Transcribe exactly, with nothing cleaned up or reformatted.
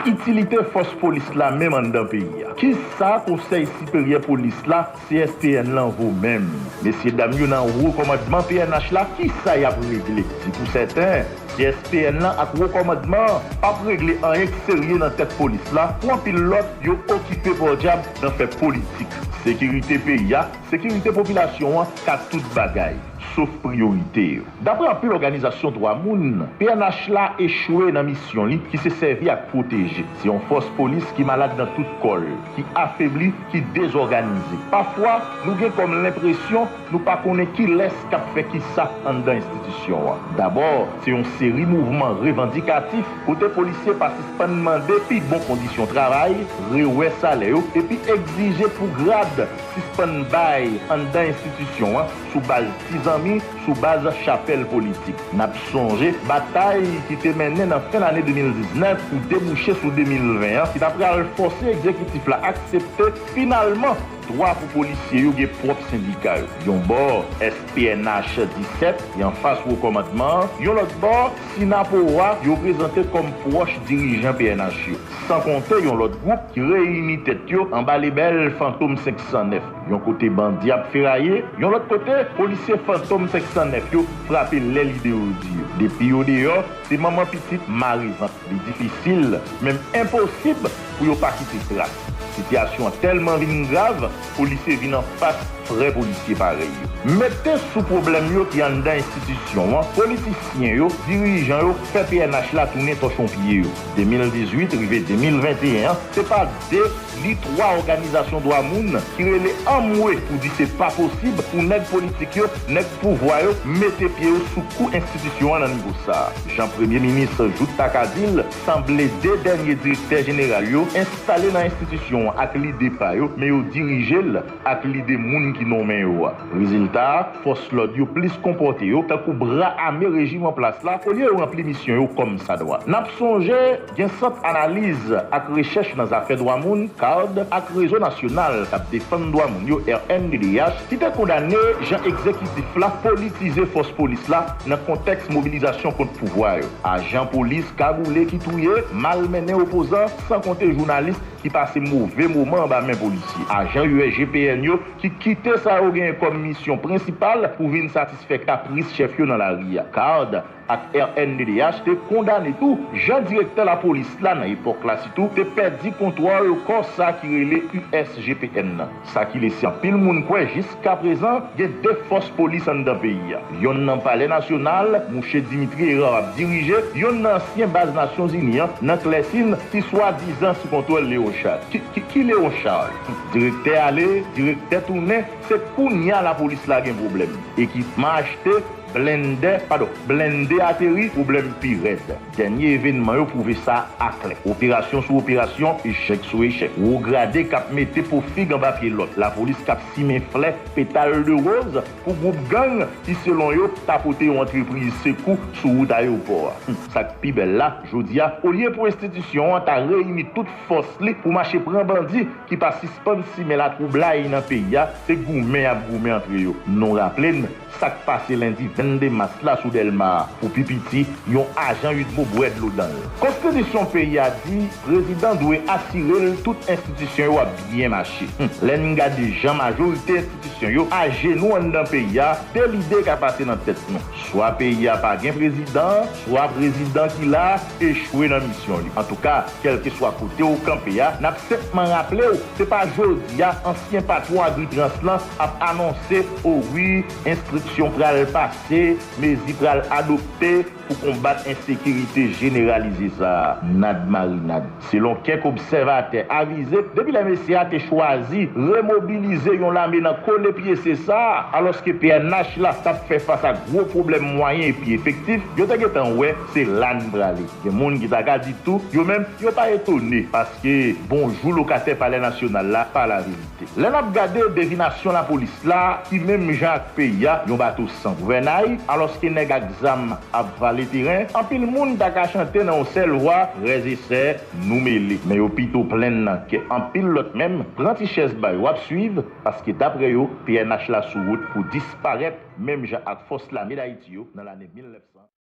Itilite fòs polis la menm anndan peyi a? Kisa Konsèy Siperyè Polis la, C S P N, lan vo menm? Mesyedam yo nan wo kòmandman P N H la, kisa y ap regle? Di pou sèten, C S P N lan ak wo kòmandman an p ap regle anyen k serye nan tèt polis la, pou anpil lòt, yo okipe pòdyab nan fè politik. Sekirite peyi a, sekirite popilasyon an ka tout bagay, sof priyorite yo. Daprè anpil òganizasyon dwa moun, P N H la echwe nan misyon li ki se sèvi ak pwoteje. Se yon fòs polis ki malad nan tout kò l, ki afebli, ki dezòganize. Pafwa, nou gen kòm lenpresyon nou pa konnen kilès k ap fè kisa anndan enstitisyon an. Dabò, se yon seri mouvman revandikatif kote polisye pa sispann mande pi bon kondisyon travay, rewè salè yo, epi egzije pou grad sispann bay anndan enstitisyon an sou baz ti zanmi, sou baz chapèl politik. N ap sonje batay ki te mennen nan fen lane de mil diznèf pou debouche sou de mil ven an, ki ta pral fòse egzekitif la aksepte finalman dwa pou polisye yo gen pwòp sendika yo. Yon bò, S P N H disèt, ki anfas wo kòmandman an, yon lòt bò, Sinapowa, yo prezante kòm pwòch dirijan P N H yo. San konte yon lòt gwoup ki reyini tèt yo anba lebèl Fantom senk san nèf. Yon kote bandi ap feraye, yon lòt kote, polisye Fantom senk san nèf yo frape lè lide yo di yo. Depi yo deyò, se manman pitit mare vant. Li difisil, menm enposib, pou yo pa kite tras. Sitiyasyon an tèlman vin grav, polisye vin anfas frè polisye parèy yo. Mete sou pwoblèm yo ki anndan enstitisyon an, politisyen yo, dirijan yo fè P N H la tounen tòchon pye yo. De mil dizuit rive de mil venteyen an, se pa de ni twa òganizasyon dwa moun ki rele anmwe pou di se pa posib pou nèg politik yo, nèg pouvwa yo mete pye yo sou kou enstitisyon an nan nivo sa a. Jan Premye Minis jouk ta ka di l, sanble de dènye direktè jeneral yo enstale nan enstitisyon an ak lide pa yo, men yo dirije l ak lide moun ki nonmen yo a. Rezilta a, fòs lòd yo plis konpòte yo tankou bra ame rejim an plas la, olye yo ranpli misyon yo kòmsadwa. N ap sonje, gen Sant Analiz ak Rechèch nan Zafè Dwa Moun, CARD, ak Rezo Nasyonal k ap Defann Dwa Moun yo, R N D D H, ki te kondane jan egzekitif la politize fòs polis la nan kontèks mobilizasyon kont pouvwa yo. Ajan polis kagoule ki touye, malmennen opozan, san konte jounalis ki pase move moman anba men polisye. Ajan U S G P N yo ki kite sa yo genyen kòm misyon prensipal pou vin satisfè kapris chèf yo nan lari a. CARD ak R N D D H te kondane tou jan direktè lapolis la nan epòk la sitou te pèdi kontwòl kò sa ki rele U S G P N nan. Sa ki lese anpil moun kwè jiskaprezan gen de fòs polis anndan peyi a. Yonn nan Palè Nasyonal, mouche Dimitri Hérard ap dirije, yonn nan ansyen baz Nasyonzini an, nan Klèsin, ki swadizan sou kontwòl Léon Charles. Ki, ki, ki Léon Charles? Direktè ale, direktè tounen, se kounye a lapolis la gen pwoblèm. Ekipman achte, blennde, padon, blennde ateri, pwoblèm pi rèd. Dènye evènman yo pwouve sa aklè. Operasyon sou operasyon, echèk sou echèk. Wo grade k ap mete po fig anba pye lòt. Lapolis k ap simen flè, petal de woz, pou gwoup gang ki, selon yo, ta pote yon antrepriz sekou sou wout ayewopò a. Sa k pi bèl la, jodi a, olye pou enstitisyon an ta reyini tout fòs li pou mache pran bandi ki pa sispann simen latwoublay nan peyi a, se goumen y ap goumen antre yo. Nou raple n sa k pase lendi vennde mas la sou Dèlma a. Pou pi piti, yon ajan UDMO bwè dlo dan l. Konstitisyon peyi a di prezidan dwe asire l tout enstitisyon yo ap byen mache. Hum, lè n gade jan majorite enstitisyon yo ajenou anndan peyi a, de lide ka pase nan tèt nou. Swa peyi a pa gen prezidan, swa prezidan ki la echwe nan misyon li. Antouka, kèlkeswa kote w kanpe a, n ap senpman raple w, se pa jodi a ansyen patwon Agritrans lan ap anonse, o wi, enstriksyon pral pase, mezi pral adopte pou konbat ensekirite jeneralize sa a. Nad marinad. Selon kèk obsèvatè avize, depi lè mesye a te chwazi remobilize yon lame nan kole pyese sa a, alòske P N H la t ap fè fas ak gwo pwoblèm mwayen epi efektif, yo te gentan wè se la n prale. Gen moun ki ta ka di tou, yo menm, yo pa etone, paske bonjou lokatè Palè Nasyonal la pa laverite. Lè n ap gade devinasyon lapolis la, ki menm jan ak peyi a, yon bato san gouvènay, alòske nèg ak zam ap vale teren, anpil moun ta ka chante nan yon sèl vwa, frè e sè, nou mele. Men yo pito plenn nan kè. Anpil lòt menm pran ti chèz ba yo ap swiv, paske daprè yo, P N H la sou wout pou disparèt, menm jan ak Fòs Lame Dayiti yo nan lane mil nèf san.